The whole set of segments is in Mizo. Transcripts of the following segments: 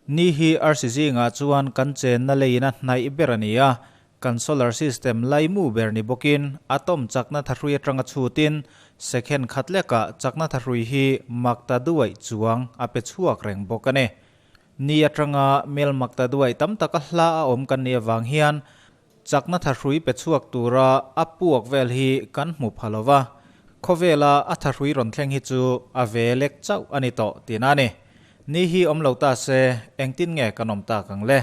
Ni hi arsi zingah chuan kan chenna leiin a hnaih ber a ni a, kan solar system laimu ber ni bawkin atom chakna thahrui atanga chhutin second khat lekah chakna thahrui hi makta duaih chuang a pe chhuak reng bawk a ni. Ni atanga mel makta duaih tam taka hla a awm kan nih avang hian chakna thahrui pe chhuak tura a puak vel hi kan hmu pha lo va, khawvela a thahrui rawn thleng hi chu a ve lek chauh a ni tawh tihna a ni. Ni hi awm lo ta se engtin nge kan awm tak ang le?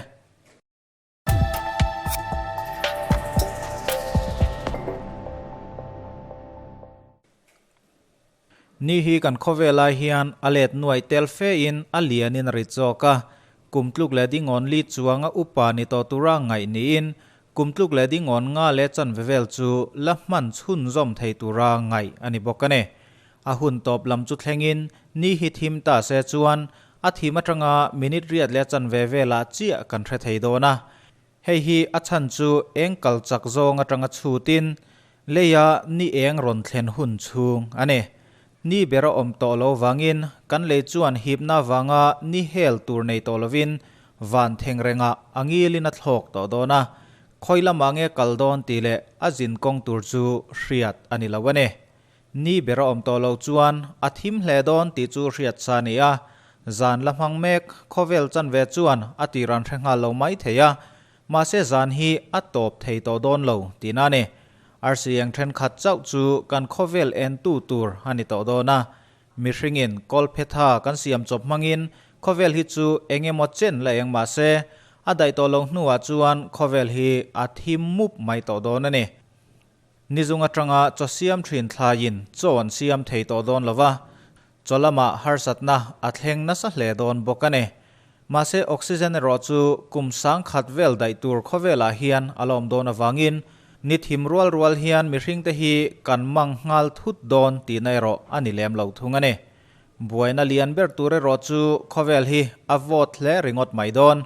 Ni hi kan khawvel lai hian a let nuai tel fe in a lian in a rit zawk a, kum tluk leh dingawn li chuanga upa ni tawh tura ngaih niin kum tluk leh dingawn nga leh chanve vel chu la hman chhunzawm thei tura ngaih a ni bawk a ni. A hun tawp lam chu thlengin ni hi thim ta se chuan a thim atanga minute riat leh chanve velah chiah kan hre thei dawn a. Hei hi a chhan chu eng kal chak zawng atanga chhutin leia ni eng rawn thlen hun chhung a ni. Ni ber a awm tawh lo vangin kan lei chuan hipna vanga ni hel tur nei tawh lovin van theng rengah a ngilin a thlawk tawh dawn a, khawi lamah nge kal dawn tih leh a zin kawng tur chu hriat a ni lo a ni. Ni ber a awm tawh lo chuan a thim hle dawn tih chu hriat sa a ni a, zan la hmang mek khawvel chanve chuan a tir an hre nghal lo mai thei a, mahse zan hi a tawp thei tawh dawn lo tihna a ni. Arsi eng thenkhat chauh chu kan khawvel entu tur a ni tawh dawn a, mihringin kawlphetha kan siam chawp hmangin khawvel hi chu eng emaw chen la eng mahse a daih tawh lo hnuah chuan khawvel hi a thim mup mai tawh dawn a ni. Nizung atanga chaw siam thin thlaiin chaw an siam thei tawh dawn lo va, chaw lamah harsatna a thleng nasa hle dawn bawk a ni. Mahse oxygen erawh chu kum sang khat vel daih tur khawvelah hian a la awm dawn avangin ni thim rual rual hian mihringte hi kan mang nghal thut dawn tihna erawh a ni lem lo thung a ni. Buaina lian ber tur erawh chu khawvel hi a vawt hle ringawt mai dawn.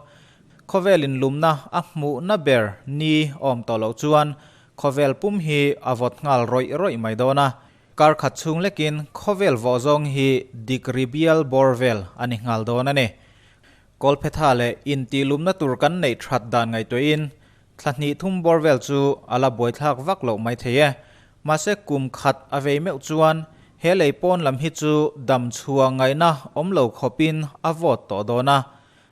Khawvel inlumna a hmuhna ber ni awm tawh loh chuan Khawvel pum hi a vawt nghal rawih rawih mai dawn a, kar khat chhung lekin khawvel vawh zawng hi degree bial bawr vel a ni nghal dawn a ni. Kawlphetha leh intihlumna tur kan neih that dan ngaihtuahin thla hnih thum bawr vel chu a la buaithlak vak loh mai thei e. Mahse kum khat a vei meuh chuan he lei pawn lam hi chu dam chhuah ngaihna awm lo khawpin a vawt tawh dawn a,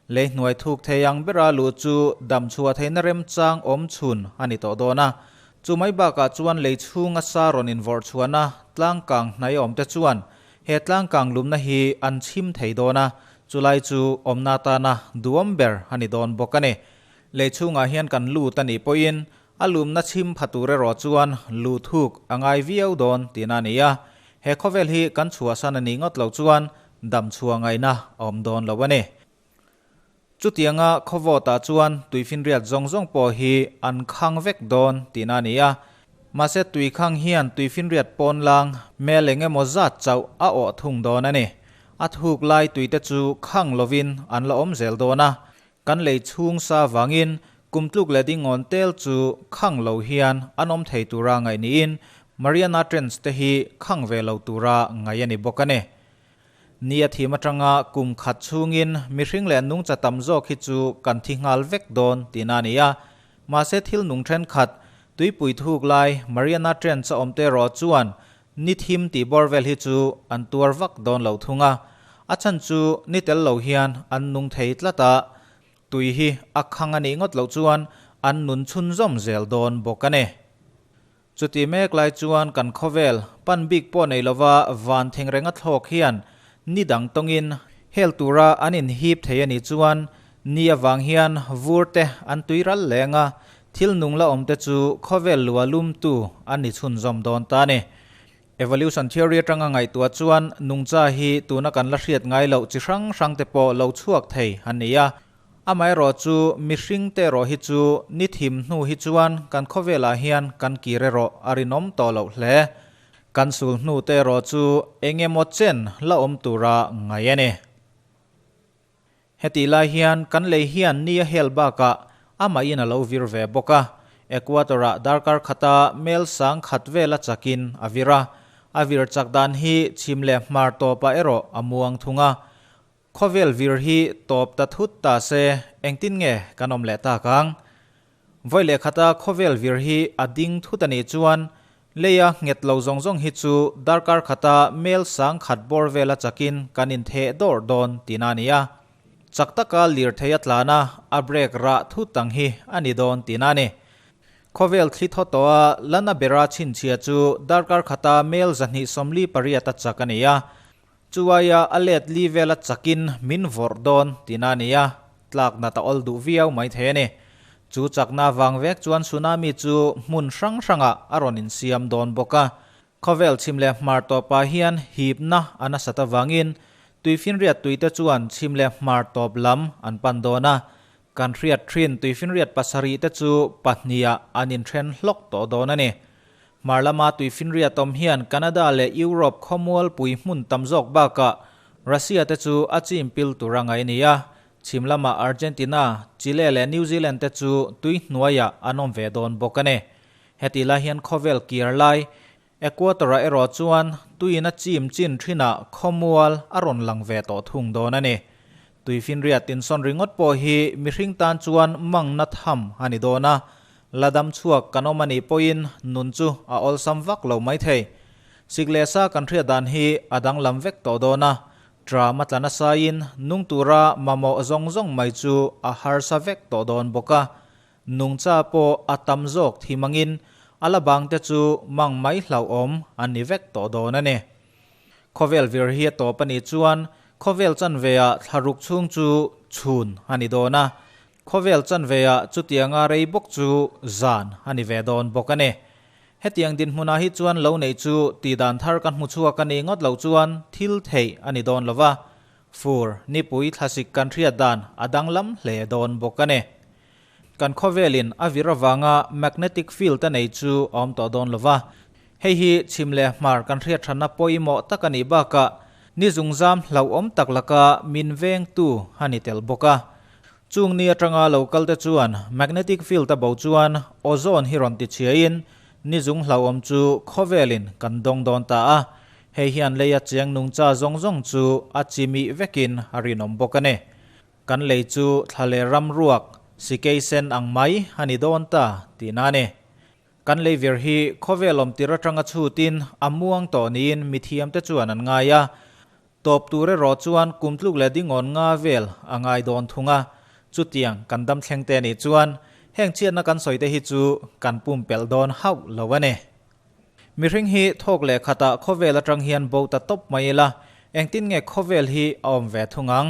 Lei hnuai thuk thei ang bera luh chu dam chhuah theihna remchang awm chhun a ni tawh dawn a. Chu mai bakah chuan lei chhunga sa rawn invawrh chhuahna tlangkang hnai awmte chuan he tlangkang lumna hi an chhim thei dawn a, chulai chu awmna atana duhawm ber a ni dawn bawk a ni. Lei chhungah hian kan lut a nih pawhin a lumna chhim pha tur erawh chuan luh thuk a ngai viau dawn tihna a ni a. He khawvel hi kan chhuahsan a nih ngawt loh chuan Dam chhuah ngaihna a awm dawn lo a ni. Chutianga khawvawtah chuan tuifinriat zawng zawng pawh hi an khang vek dawn tihna a ni a. Mahse tui khang hian tuifinriat pawn lang mel eng emaw zat chauh a awh thung dawn a ni. A thuk lai tuite chu khang lovin an la awm zel dawn a. Kan lei chhung sa vangin kum tluk leh dingawn tel chu khang lo hian an awm thei tura ngaih niin Mariana Trench te hi khang ve lo tura ngaih a ni bawk a ni. Ni a thim atanga kum khat chhungin mihring leh nungcha tam zawk hi chu kan thi nghal vek dawn tihna a ni a. Mahse thil nung thenkhat, tuipui thuk lai Mariana Trench a awmte erawh chuan ni thim tih bawr vel hi chu an tuar vak dawn lo thung a. A chhan chu ni tel lo hian an nung thei tlat a, tui hi a khang a nih ngawt loh chuan an nun chhunzawm zel dawn bawk a ni. Chuti mek lai chuan kan khawvel pan bik pawh nei lova van thengrenga thlawk hian ni dang tawngin hel tura an inhip thei a nih chuan ni avang hian vur te an tui ral leng a, thil nung la awm te chu khawvel lua lumtu an ni chhunzawm dawn ta a ni. Evolution theory atanga ngaihtuah chuan nungcha hi tuna kan la hriat ngai loh chi hrang hrang te pawh lo chhuak thei an ni a. Amaherawh chu mihring te erawh hi chu ni thim hnu hi chuan kan khawvelah hian kan kir erawh a rinawm tawh loh hle. Kan sul hnu te erawh chu eng emaw chen la awm tura ngaih a ni. Hetih lai hian kan lei hian ni a hel bakah amahin a lo vir ve bawk a. Equator-ah darkar khata mel sang khat vela chakin a vir a. A vir chak dan hi chhim leh hmar tawpah erawh a muang thung a. Khawvel vir hi tawp ta thut ta se engtin nge kan awm leh tak ang? Vawi leh khata khawvel vir hi a ding thut a nih chuan leia nghet lo zawng zawng hi chu darkar khata mel sang khat bawr vela chakin kan intheh dawrh dawn tihna a ni a. Chak taka lirthei a tlan a, a brake rah thut ang hi a ni dawn tihna a ni. Khawvel thli thaw tawha lana bera chhinchhia chu darkar khata mel 248 a chak a ni a. Chu aia a let li vela chakin min vawrh dawn tihna a ni a, tlak nat a awl duh viau mai thei a ni. Chu chakna vang vek chuan tsunami chu hmun hrang hrangah a rawn insiam dawn bawk a. Khawvel chhim leh hmar tawpah hian hipna a nasat avangin tuifinriat tuite chuan chhim leh hmar tawp lam an pan dawn a. Kan hriat thin tuifinriat pasarih te chu pahnihah an inthen hlawk tawh dawn a ni. Hmar lama tuifinriat awm hian Canada leh Europe khawmualpui hmun tam zawk bakah Russia te chu a chim pil tur a ngaih a ni a. Chhim lamah Argentina, Chile leh New Zealand te chu tui hnuaiah an awm ve dawn bawk a ni. Heti lai hian khawvel kir lai, Equator-ah erawh chuan tuiin a chim chin thinah khawmual a rawn lang ve tawh thung dawn a ni. Tuifinriat tinsawn ringawt pawh hi mihring tan chuan mangna tham a ni dawn a, la dam chhuak kan awm a nih pawhin nun chu a awlsam vak lo mai thei. Sik leh sa kan hriat dan hi a danglam vek tawh dawn a, tram a tla nasaiin nung tura mamawh zawng zawng mai chu a harsa vek tawh dawn bawk a. Nungcha pawh a tam zawk thi mangin a la bangte chu mang mai hlauhawm an ni vek tawh dawn a ni. Khawvel vir hi a tawp a nih chuan khawvel chanveah thlaruk chhung chu chhun a ni dawn a, khawvel chanveah chutianga rei bawk chu zan a ni ve dawn bawk a ni. Hetiang dinhmunah hi chuan lo neih chu tihdan thar kan hmu chhuak a nih ngawt loh chuan thil theih a ni dawn lo va, fur nipui thlasik kan hriat dan a danglam hle dawn bawk a ni. Kan khawvelin a vir avanga magnetic field a nei chu a awm tawh dawn lo va. Hei hi chhim leh hmar kan hriat thanna pawimawh tak a nih bakah ni zungzam hlauhawm tak laka min vengtu a ni tel bawk a. Chung ni atanga lo kalte chuan magnetic field a bo chuan ozone hi rawn tichhiain ni zung hlauhawm chu khawvelin kan dawng dawn ta a. Hei hian leia cheng nungcha zawng zawng chu a chimih vekin a rinawm bawk a ni. Kan lei chu thla leh ram ruak, sikei sen ang mai a ni dawn ta tihna a ni. Kan lei vir hi khawvel awm tir atanga chhutin a muang tawh niin mithiamte chuan an ngai a. Tawp tur erawh chuan kum tluk leh dingawn nga vel a ngai dawn thung a. Chutiang kan dam thleng te nih chuan heng chhiatna kan sawi te hi chu kan pumpelh dawn hauh lo a ni. Mihring hi thawk leh khatah khawvel atang hian bo ta tawp mai ila, engtin nge khawvel hi a awm ve thung ang?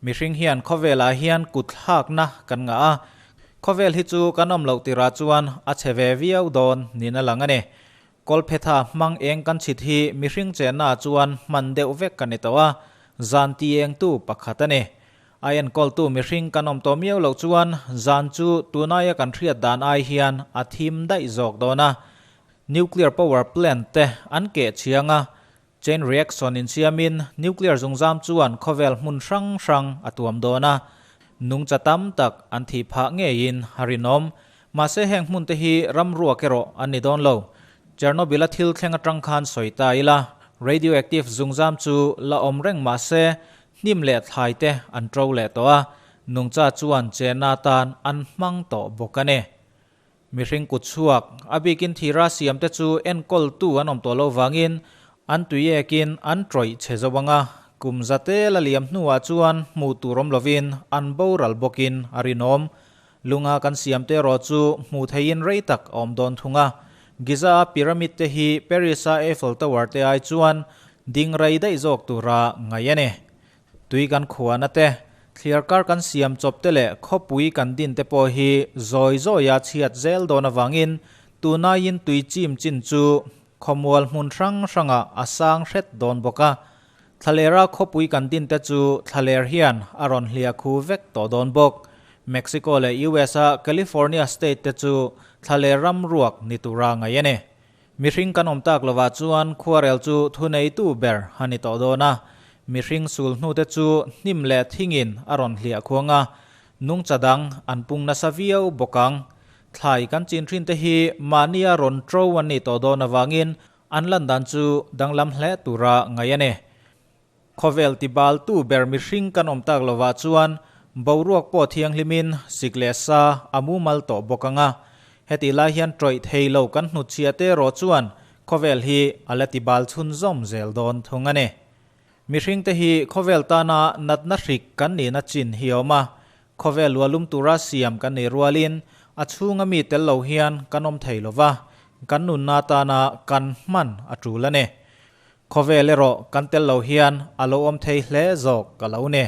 Mihring hian khawvelah hian kut thlakna kan ngah a, khawvel hi chu kan awm loh tirah chuan a chhe ve viau dawn niin a lang a ni. Kawlphetha hmang eng kan chhit hi mihring chennaah chuan hman deuh vek ka ni tawh a, zan ti engtu pakhat a ni. A enkawltu mihring kan awm tawh miau loh chuan zan chu tunaia kan hriat dan ai hian a thim daih zawk dawn a. Nuclear power plant te an keh chhiang a, Chain reaction insiamin nuclear zungzam chuan khawvel hmun hrang hrang a tuam dawn a, nungcha tam tak an thih phah ngeiin a rinawm. Mahse heng hmun te hi ram ruak erawh an ni dawn lo. Chernobyl-a thil thleng atang khan sawi ta ila, radioactive zungzam chu la awm reng mahse hnim leh thlai te an ṭo leh tawh a, nungcha chuan chenna atan an hmang tawh bawk a ni. Mihring kut chhuak, a bikin thira siamte chu enkawltu an awm tawh lo vangin an tuiekin an tawih chhe zo ang a, kum za tel a liam hnuah chuan hmuh tur awm lovin an boral bawkin a rinawm. Lunga kan siamte erawh chu hmuh theihin rei tak a awm dawn thung a. Giza-a pyramid te hi Paris-a Eiffel Tower te ai chuan ding rei daih zawk tura ngaih a ni. Tui kan khuana te, thliar kar kan siam chawp te leh khawpui kan din te pawh hi zawi zawia chhiat zel dawn avangin tunaiin tui chim chin chu khawmual hmun hrang hrangah a sang hret dawn bawk a. Thlalera khawpui kan din te chu thlaler hian a rawn hliah khu vek tawh dawn bawk. Mexico leh US-a California state te chu thlaler ram ruak ni tura ngaih a ni. Mihring kan awm tak lovah chuan khuarel chu thuneitu ber a ni tawh dawn a, mihring sul hnute chu hnim leh thingin a rawn hliah khuang a, nungcha dang an pung nasa viau bawk ang. Thlai kan chin thin te hi mahnia rawn ṭo an nih tawh dawn avangin an lan dan chu danglam hle tura ngaih a ni. Khawvel tibaltu ber mihring kan awm tak lovah chuan boruak pawh thianghlimin sik leh sa a mumal tawh bawk ang a. Hetih lai hian tawih thei lo kan hnutchhiah te erawh chuan khawvel hi a la tibal chhunzawm zel dawn thung a ni. Mihringte hi khawvel tana natna hrik kan nihna chin hi a awm a, khawvel luahlum tura siam kan nih rualin a chhunga mi tel lo hian kan awm thei lo va, kan nunna tana kan hman a tul a ni. Khawvel erawh kan tel lo hian a lo awm thei hle zawk ka lo ni.